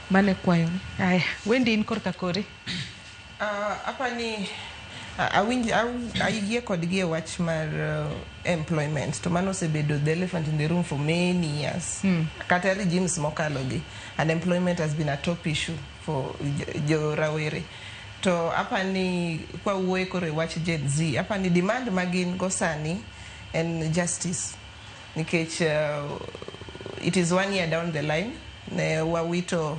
Mano e kwayona. Aya, Wendy, in korka kori. Apani awinj ayie kodgi e wach mar employment, to mano osebedo the elephant in the room for many years. Kata regimes mokalo gi, unemployment has been a top issue for jo rawere. To apani kwa wuoye koro e wach Gen Z, apani demand ma gin go sani en justice, nikech it is one year down the line ne wawito,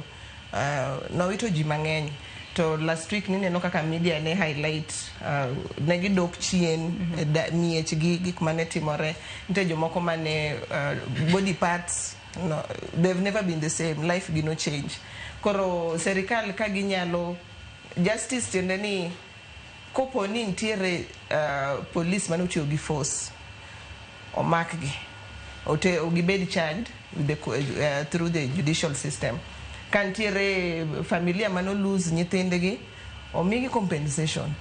nowito ji mang'eny. To last week nineno kaka media ne highlight, ne gidok chien e miechgi, gik mane timore. Nitie jomoko mane body parts, no, they've never been the same, life gi no change. Koro serikal ka ginyalo justice, tiende ni kopo ni nitiere police mane otiyo gi force, omakgi, ote gibed charged with the, through the judicial system. Ka nitiere familia mano lose nyithindgi, omigi compensation.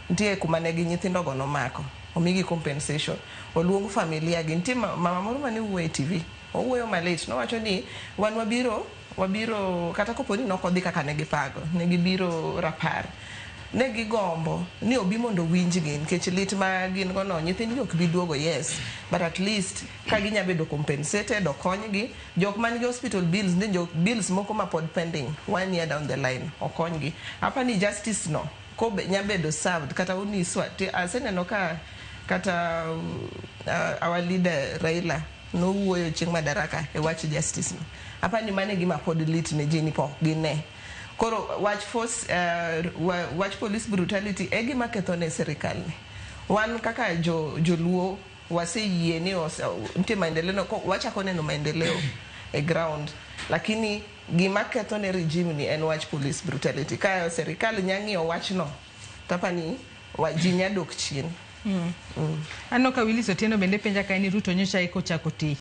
Nitie kuma ne gi nyithindogo nomako, omigi compensation, oluong familia gi. Nitie mama moro mane wuoyo e TV, owuoyo malit, nowacho ni wan wabiro kata kopo ni nokodhi kaka ne gipago, ne gibiro rapar, ne gigombo ni obi mondo owinjgi, nikech lit ma gin go no, nyithindgi ok bi duogo, yes, but at least ka ginya bedo compensated, okonygi. Jok man gi hospital bills, ni jok bills moko ma pod pending one year down the line, okonygi. Apani justice no ko nya bedo served kata uniswa. Aseneno ka kata our leader Raila nowuoyo chieng' Madaraka e wach justice no. Apani mano e gima pod lit ne ji ni pok gine. Koro wach force, wach police brutality e gima ketho ne sirikal ni. Wan kaka jo joluo waseyie ni nitie maendeleo no, wachako neno maendeleo e ground, lakini gima ketho ne regime ni en wach police brutality. Ka sirikal nya ng'iyo wachno, tapani ji nya dok chien. Aneno ka Willis Otieno bende penja ka ni Ruto nyocha eko chako tich.